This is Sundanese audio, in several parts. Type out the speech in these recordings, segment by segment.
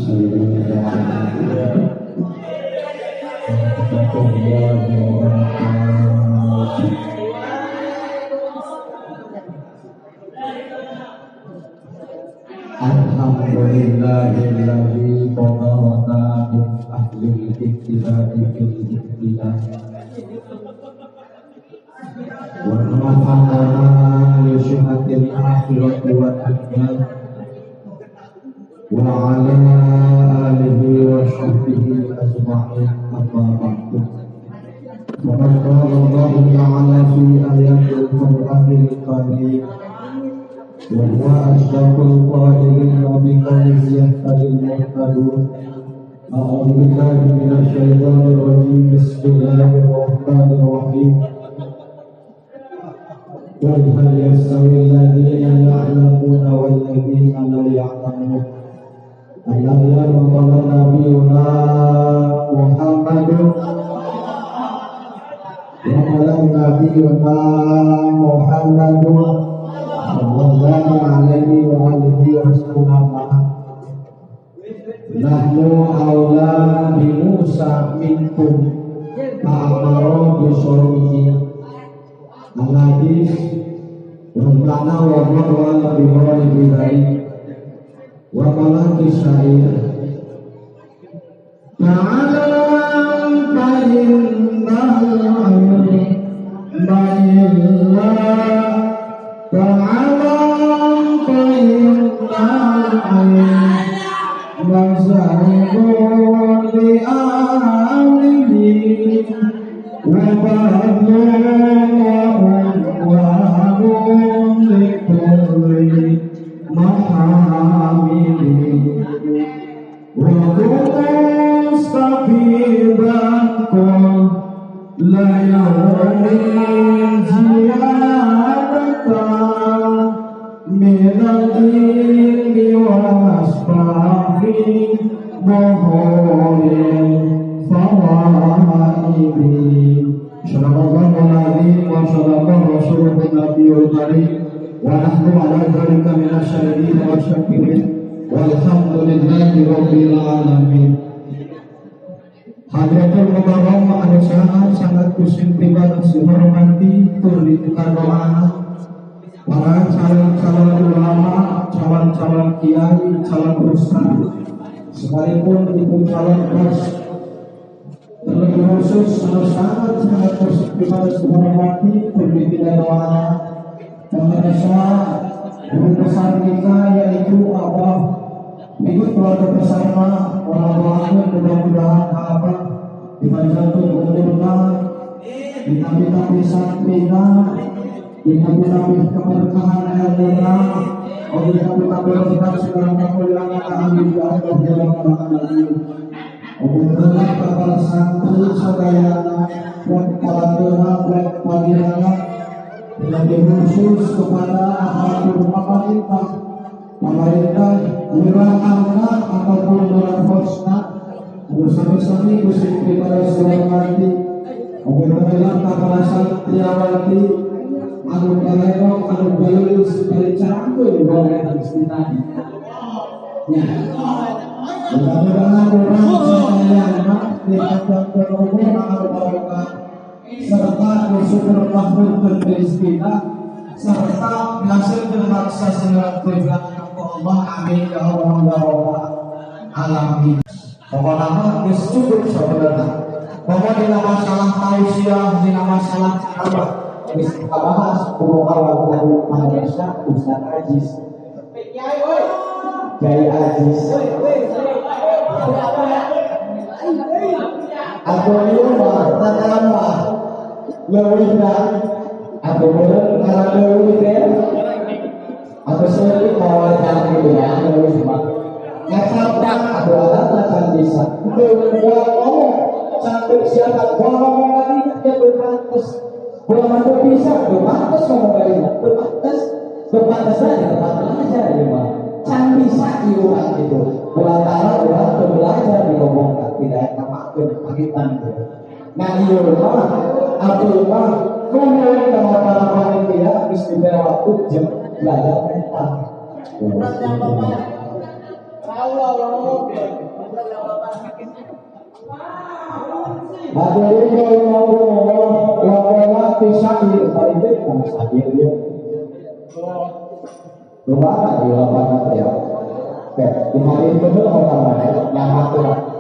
Assalamualaikum warahmatullahi wabarakatuh. Alhamdulillahilladzi qadarana min ahlil iktida'i fil iktida' wa rafa'ana li syuhatil akhirati wad dunya wa ala alihi wa sahbihi ajma'in, amma ba'du. Faqad qala Allahu ta'ala fi ayatil Qur'anil Karim wa huwa asdaqul qailin wa bi qawlihi yahtadil muhtadun. A'udzu billahi minasy syaithanir rajim. Bismillahirrahmanirrahim. Qul hal yastawi alladziina ya'lamuuna wal ladziina laa ya'lamuun. Al-ayat wa qala nabiyuna Muhammadun wa qala nabiyuna Muhammadun sallallahu alaihi wa alihi wasallam. Nahnu aula bi Musa minkum fa'amara bi shawmihi. Al-hadis wa ma'na wa qala bi mawlidi dzalik wa qala syair ta'ala fa innal ilma illa ta'ala fa innal ilma zaidun li ahlihi wa fadlun wa unwanun li kulli mahamili wa mustafidan kulla yawmin ziyadatan min al-ilmi wa asfafi buhuril fawaidi. Shadaqallahu al-azim wa shadaqa rasuluhu nabiyul karim wa nahnu ala dzalika minasy syahidin wa syakirin walhamdulillahi rabbil alamin. Hadratul Mukarram anu sangat sangat kusim pribadi hormati tur dikadoana para calon-calon ulama, calon-calon kiai, calon ustaz, sekalipun itu calon bos, terlebih khusus anu sangat sangat kusim pribadi hormati tur dikadoana pemirsa guru besar kita yaitu Abah ikut keluarga besar orang tuanya, mudah-mudahan Abah dipanjangkan umurna, ditambah-tambah santrina, ditambah-tambah keberkahan ilmuna, ditambah-tambah rahmat segala kemuliaan amin ya Allah ya Rabbal alamin. Mudah-mudahan para santri sadayana buat para buat pagirana lebih khusus kepada aparatur pemerintah, pemerintah lurah amna ataupun lurah hosna, bersama-sami kusim pribadi surawati, mudah-mudahan para santriawati anu kalengok anu geulis bari carangkeun boleh harus ditanya. Ya. Mudah-mudahan urang sadayana dipanjangkeun umur anu barokah serta bersyukur mahmud rezekina serta dihasilkan maksa segala tujuan Allah, amin ya Allah ya Rabbal alamin. Pokoknya mah geus cukup sebenarnya. Pokoknya dina masalah tausiah, dina masalah ceramah geus kita bahas kudu awal dari madrasah Ustaz Aziz. Kiai Aziz. Atau ieu mah tatambah leuwihna atau meureun ngaran leuwih teh atau seueur mawa jalan gitu ya leuwih mah ngacaprak atau alatna can bisa teu moal ngomong can siapa moal ngomong lagi dia berpantes gua mah teu bisa berpantes ngomong lagi berpantes berpantes aja tempat belajar ieu mah can bisa ieu urang gitu lantaran urang teu belajar diomongkan tidak ngamakeun pagitan gitu. Nah ieu mah abdi mah nuhun ka para panitia geus dibere waktu jam belajar mental. Hadirin rahimakumullah wa qala fi syair paling kan syair dia. Lupa di lapangan ya. Oke, di hari itu orang mana yang mati.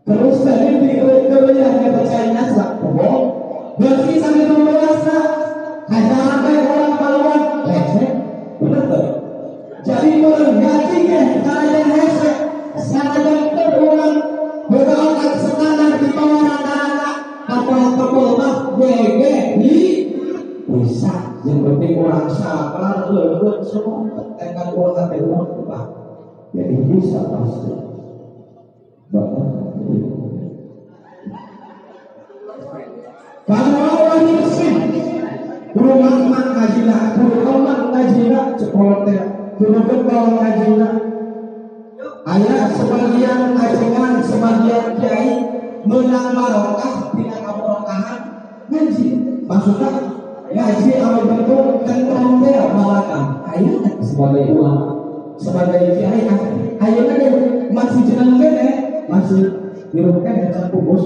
Terus tadi dikereuyah eta cai nasa bohong bersih sampai belas kajaran bae orang paluan lecet bener tuh. Jadi meureun ngaji ge sanajan hese sanajan teu urang berdoa standar di bawah rata-rata kapal-kapal mah gege di bisa. Yang penting orang sabar leuleut semua tekad urang teh urang ubah jadi bisa pasti. Bapak kalau orang bersih kudu mak ngajina kudu omak ngajina cekolot teh kudu getol ngajina. Aya sebagian ajengan sebagian kiai menang barokah tina kabarokahan ngaji. Maksudna ngaji anu bentuk kentrong teh balakan. Aya sebagai ulama sebagai kiai ayeuna ge masih jeneng keneh masih hirup keneh can pupus.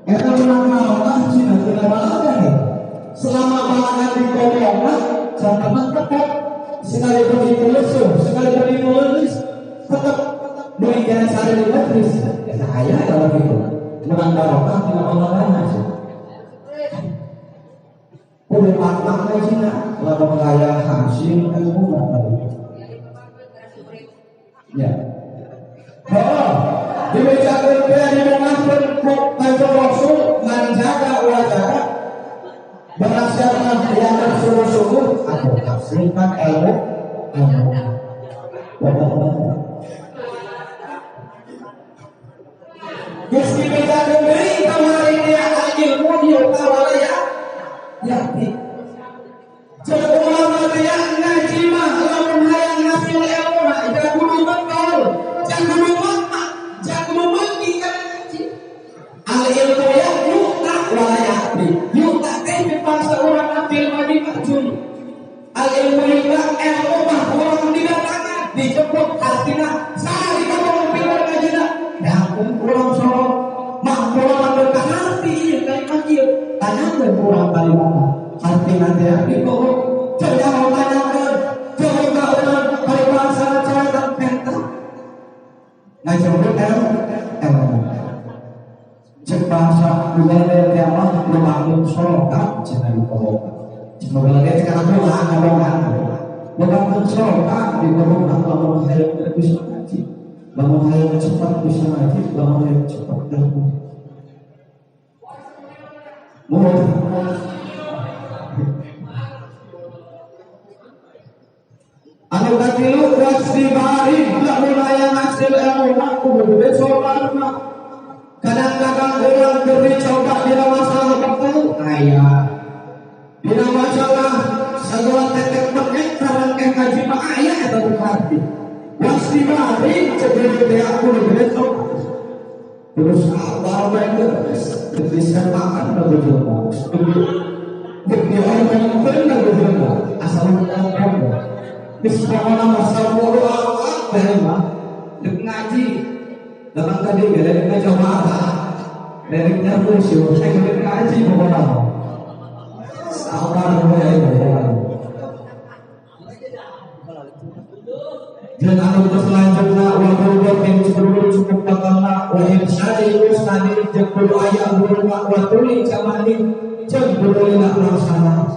Eta menang barokah cina tina balakan. Selama balakan di kopiana can tetep sekalipun itu lesuh, sekalipun itu lelis, tetap demikian sare di majlis. Ya aya kalau gitu. Menang barokah tina balakan aja. Kudu makna cina lamun kaya hasil ilmu mah. Ya. Oh, dibejakeun teh dimungahkeun ku Kanjeng Rasul manjaga wajah barang siapa yang bersungguh-sungguh atau tafsirkan ilmu ilmu. Geus dibejakeun deui kamari dia ilmu dieu kawalaya yati. Jeung ulama teh ngaji mah lamun hayang ngasil ilmu mah jangan kudu betul, jangan kudu makna, jangan kudu meuli kana ngaji. Al ilmu ya yuta wala yati. Yuta teh dipaksa urang ambil madi macun. Al ilmu yuta ilmu mah urang didatangan dijemput artina sari kamu mobil ngajina. Da urang sorong mah urang anu ka harti ieu kalimat ieu. Tanyakeun urang kalimata. Artina teh dikohok jangan tanyakeun jangan ka urang paribasa cara penta. Ngajemput ilmu. Cek bahasa budaya teh mah lumayan sorokan cenah dikohok. Cek budaya teh kana ulah ngomongan. Lumayan sorokan dikohok lamun hayang bisa ngaji. Lamun hayang cepat bisa ngaji, lamun hayang cepat ilmu. Mohon anu katilu wasibari lamun hayang hasil ilmu mah kudu sopan mah. Kadang-kadang orang keur dicoba dina masalah betul aya. Dina masalah sagala tetek bengek sareng ngaji mah aya eta teu arti. Wasibari ceuk teh kudu sopan. Terus sabar bae geus bisa makan bagus jelema. Demi orang bener jelema asal ngomong. Geus pokona mah sabodo amat bae mah deuk ngaji. Datang tadi gak ada coba apa? Dari nervous yo, saya gak ngaji pokoknya. Sabar ya pokoknya. Dan anu selanjutnya wa qurbatin cukup cukup bakalna wa irsyadi ustadi jeung kudu aya guruna wa tuli camani jeung kudu lila laksana.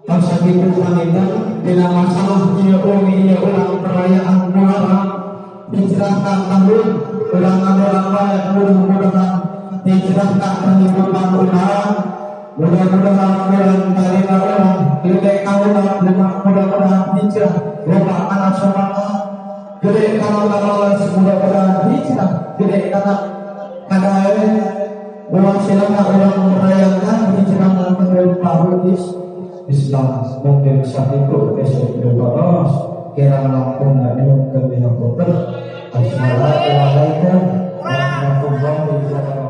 Tos sakitu panginten dina masalah ieu umi ieu urang perayaan Muharram hijrah ka tahun urang ngadoa bae mudah-mudahan hijrah ka kehidupan urang mudah-mudahan urang tarima urang gede kaula mudah-mudahan hijrah loba kana semangat gede kana malas mudah-mudahan hijrah gede kana kadae urang silana urang merayakan hijrah tahun baru Islam mungkin sakitu besok baros kira langkung nyuhunkeun dihapunten. Assalamualaikum warahmatullahi wabarakatuh.